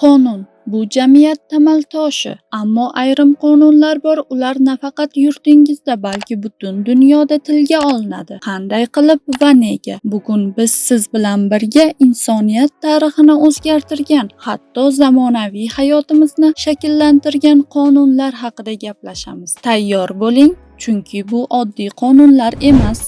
Qonun bu jamiyat tamal toshi, ammo ayrim qonunlar bor, ular nafaqat yurtingizda, balki butun dunyoda tilga olinadi. Qanday qilib va nega? Bugun biz siz bilan birga insoniyat tarixini o'zgartirgan, hatto zamonaviy hayotimizni shakllantirgan qonunlar haqida gaplashamiz. Tayyor bo'ling, chunki bu oddiy qonunlar emas.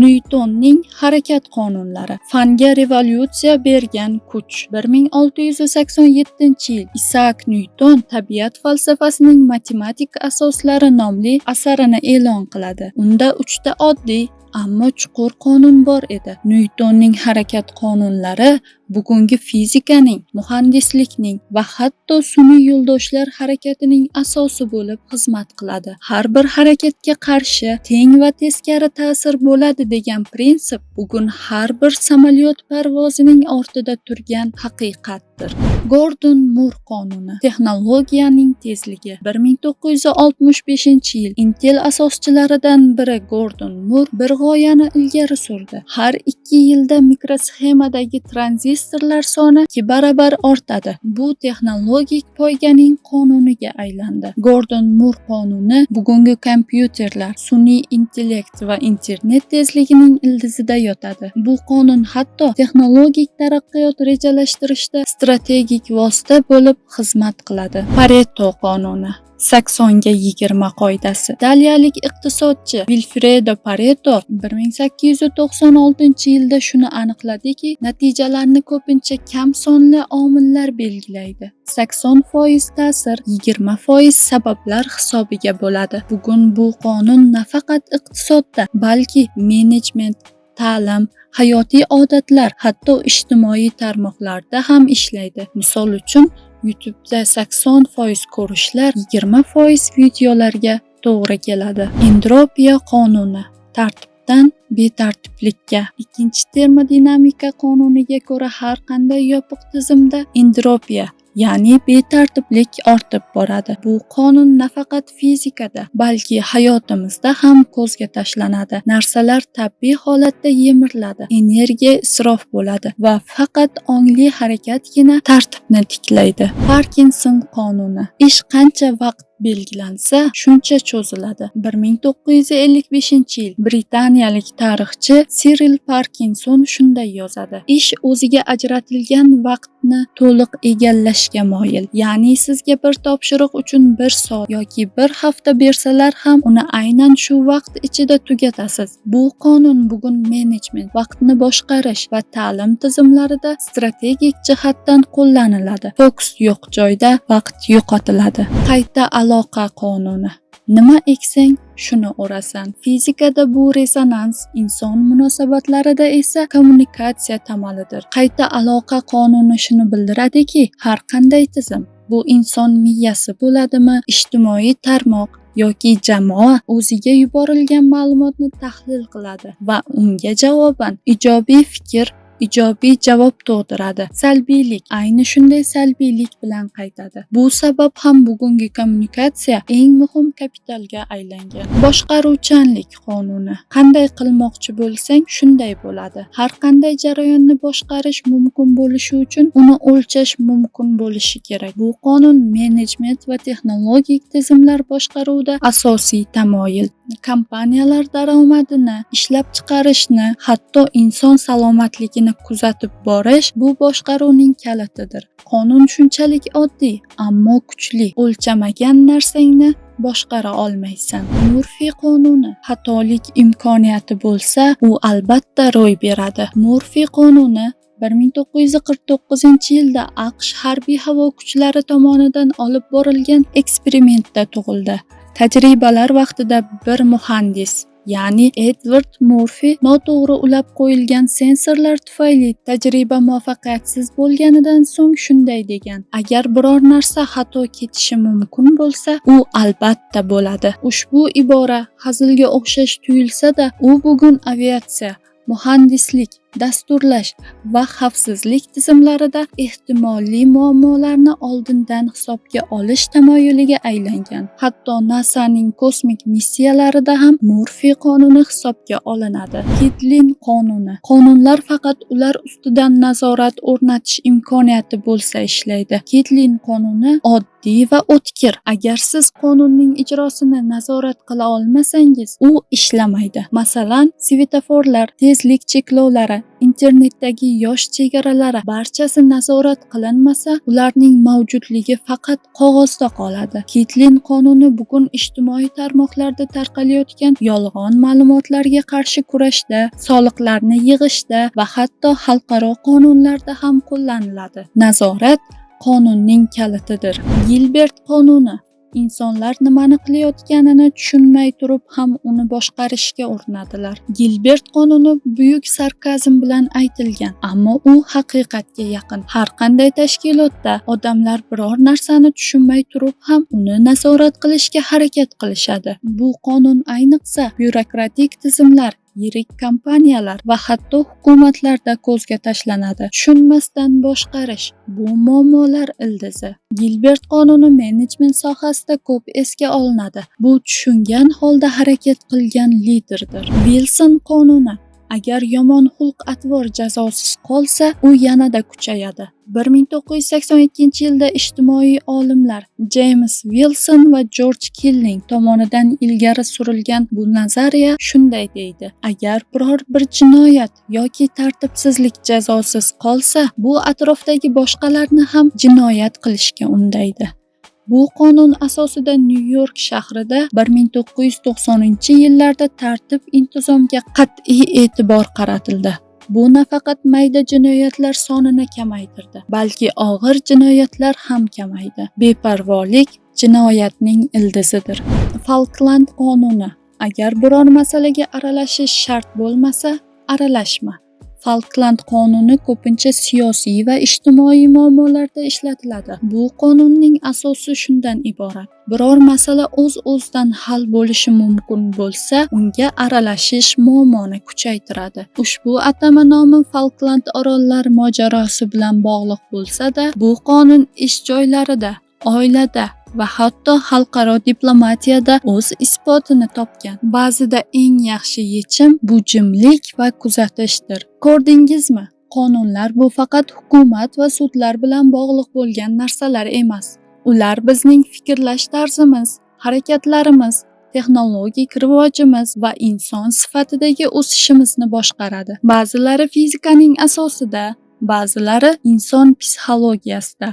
Nyutonning harakat qonunlari, fanga revolyutsiya bergan kuch. 1687-yil Isaak Nyuton "Tabiat falsafasining matematik asoslari" nomli asarini e'lon qiladi. Unda uchta oddiy, ammo chuqur qonun bor edi. Nyutonning harakat qonunlari bugungi fizikaning, muhandislikning va hatto sun'iy yo'ldoshlar harakatining asosi bo'lib xizmat qiladi. Har bir harakatga qarshi teng va teskari ta'sir bo'ladi degan prinsip bugun har bir samolyot parvozining ortida turgan haqiqatdir. Gordon Mur qonuni, texnologiyaning tezligi. 1965-yil Intel asoschilaridan biri Gordon Mur bir g'oyani ilgari surdi: har 2 yilda mikrosxemadagi tranzistorlar soni 2 barobar ortadi. Bu texnologik poyganing qonuniga aylandi. Gordon Mur qonuni bugungi kompyuterlar, sun'iy intellekt va internet tezligining ildizida yotadi. Bu qonun hatto texnologik taraqqiyot rejalashtirishda strategik vosita bo'lib xizmat qiladi. Pareto qonuni, 80:20 qoidasi. Italiyalik iqtisodchi Vilfredo Pareto 1896-yilda shuni aniqladiki, natijalarni ko'pincha kam sonli omillar belgilaydi. 80% ta'sir 20% sabablar hisobiga bo'ladi. Bugun bu qonun nafaqat iqtisodda, balki menejment, ta'lim, hayotiy odatlar, hatto ijtimoiy tarmoqlarda ham ishlaydi. Misol uchun, YouTubeda 80% ko'rishlar 20% videolarga to'g'ri keladi. Entropiya qonuni, tartibdan betartiblikka. Ikkinchi termodinamika qonuniga ko'ra, har qanday yopiq tizimda entropiya, ya'ni betartiblik ortib boradi. Bu qonun nafaqat fizikada, balki hayotimizda ham ko'zga tashlanadi. Narsalar tabiiy holatda yemiriladi, energiya isrof bo'ladi va faqat ongli harakatgina tartibni tiklaydi. Parkinson qonuni: ish qancha vaqt belgilansa, shuncha cho'ziladi. 1955-yil britaniyalik tarixchi Siril Parkinson shunday yozadi: "Ish o'ziga ajratilgan vaqtni to'liq egallashga moyil, ya'ni sizga bir topshiriq uchun bir soat yoki bir hafta bersalar ham, uni aynan shu vaqt ichida tugatasiz." Bu qonun bugun menejment, vaqtni boshqarish va ta'lim tizimlarida strategik jihatdan qo'llaniladi. Fokus yo'q joyda vaqt yo'qotiladi. Qayta aloqa qonuni: nima eksang, shuni o'rasan. Fizikada bu rezonans, inson munosabatlarida esa kommunikatsiya tamalidir. Qayta aloqa qonuni shuni bildiradiki, har qanday tizim, bu inson miyasi bo'ladimi, ijtimoiy tarmoq yoki jamoa, o'ziga yuborilgan ma'lumotni tahlil qiladi va unga javoban ijobiy fikr ijobiy javob tug'diradi, salbiylik ayni shunday salbiylik bilan qaytadi. Bu sabab ham bugungi kommunikatsiya eng muhim kapitalga aylangan. Boshqaruvchanlik qonuni: qanday qilmoqchi bo'lsang, shunday bo'ladi. Har qanday jarayonni boshqarish mumkin bo'lishi uchun uni o'lchash mumkin bo'lishi kerak. Bu qonun menejment va texnologik tizimlar boshqaruvida asosiy tamoyil. Kompaniyalar daromadini, ishlab chiqarishni, hatto inson salomatligini kuzatib borish bu boshqaruvning kalitidir. Qonun shunchalik oddiy, ammo kuchli: o'lchamagan narsangni boshqara olmaysan. Murfi qonuni: xatolik imkoniyati bo'lsa, u albatta ro'y beradi. Murfi qonuni 1949-yilda AQSh harbiy havo kuchlari tomonidan olib borilgan eksperimentda tug'ildi. Tajribalar vaqtida bir muhandis, ya'ni Edvard Murfi noto'g'ri ulab qo'yilgan sensorlar tufayli tajriba muvaffaqiyatsiz bo'lganidan so'ng shunday degan: "Agar biror narsa xato ketishi mumkin bo'lsa, u albatta bo'ladi." Ushbu ibora hazilga o'xshash tuyulsa-da, u bugun aviatsiya, muhandislik dasturlash va xavfsizlik tizimlarida ehtimoliy muammolarni oldindan hisobga olish tamoyiliga aylangan. Hatto NASAning kosmik missiyalarida ham Murfi qonuni hisobga olinadi. Ketlin qonuni. Qonunlar faqat ular ustidan nazorat o'rnatish imkoniyati bo'lsa ishlaydi. Ketlin qonuni oddiy va o'tkir. Agar siz qonunning ijrosini nazorat qila olmasangiz, u ishlamaydi. Masalan, svetoforlar, tezlik cheklovlari, internetdagi yosh chegaralari barchasi nazorat qilinmasa, ularning mavjudligi faqat qog'ozda qoladi. Ketlin qonuni bugun ijtimoiy tarmoqlarda tarqalayotgan yolg'on ma'lumotlarga qarshi kurashda, soliqlarni yig'ishda va hatto xalqaro qonunlarda ham qo'llaniladi. Nazorat qonunning kalitidir. Gilbert qonuni. Insonlar nimani qilayotganini tushunmay turib ham uni boshqarishga urinadilar. Gilbert qonuni buyuk sarkazm bilan aytilgan, ammo u haqiqatga yaqin. Har qanday tashkilotda odamlar biror narsani tushunmay turib ham uni nazorat qilishga harakat qilishadi. Bu qonun ayniqsa byurokratik tizimlar, yirik kompaniyalar va hatto hukumatlarda ko'zga tashlanadi. Tushunmasdan boshqarish bu muammolar ildizi. Gilbert qonuni menejment sohasida ko'p esga olinadi. Bu tushungan holda harakat qilgan liderdir. Wilson qonuni. Agar yomon xulq-atvor jazosiz qolsa, u yanada kuchayadi. 1982-yilda ijtimoiy olimlar Jeyms Wilson va Jorj Killing tomonidan ilgari surilgan bu nazariya shunday deydi: agar biror bir jinoyat yoki tartibsizlik jazosiz qolsa, bu atrofdagi boshqalarni ham jinoyat qilishga undaydi. Bu qonun asosida Nyu-York shahrida 1990-yillarda tartib-intizomga qat'iy e'tibor qaratildi. Bu nafaqat mayda jinoyatlar sonini kamaytirdi, balki og'ir jinoyatlar ham kamaydi. Beparvolik jinoyatning ildizidir. Falkland qonuni. Agar biror masalaga aralashish shart bo'lmasa, aralashma. Falkland qonuni ko'pincha siyosiy va ijtimoiy muammolarda ishlatiladi. Bu qonunning asosi shundan iborat: biror masala o'z-o'zidan hal bo'lishi mumkin bo'lsa, unga aralashish muammoni kuchaytiradi. Ushbu atama nomi Falkland orollari mojarosi bilan bog'liq bo'lsa-da, bu qonun ish joylarida, oilada va hatto xalqaro diplomatiyada o'z isbotini topgan. Ba'zida eng yaxshi yechim bu jimlik va kuzatishdir. Ko'rdingizmi? Qonunlar bu faqat hukumat va sudlar bilan bog'liq bo'lgan narsalar emas. Ular bizning fikrlash tarzimiz, harakatlarimiz, texnologik rivojimiz va inson sifatidagi o'sishimizni boshqaradi. Ba'zilari fizikaning asosida, ba'zilari inson psixologiyasida.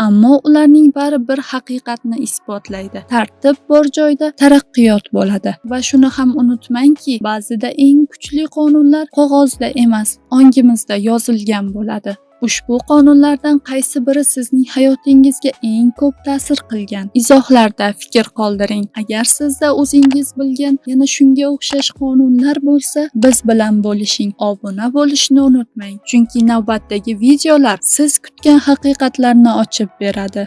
Ammo ularning bari bir haqiqatni isbotlaydi. Tartib bor joyda taraqqiyot bo'ladi. Va shuni ham unutmangki, ba'zida eng kuchli qonunlar qog'ozda emas, ongimizda yozilgan bo'ladi. Ushbu qonunlardan qaysi biri sizning hayotingizga eng ko'p ta'sir qilgan? Izohlarda fikr qoldiring. Agar sizda o'zingiz bilgan yana shunga o'xshash qonunlar bo'lsa, biz bilan bo'lishing. Obuna bo'lishni unutmang, chunki navbatdagi videolar siz kutgan haqiqatlarni ochib beradi.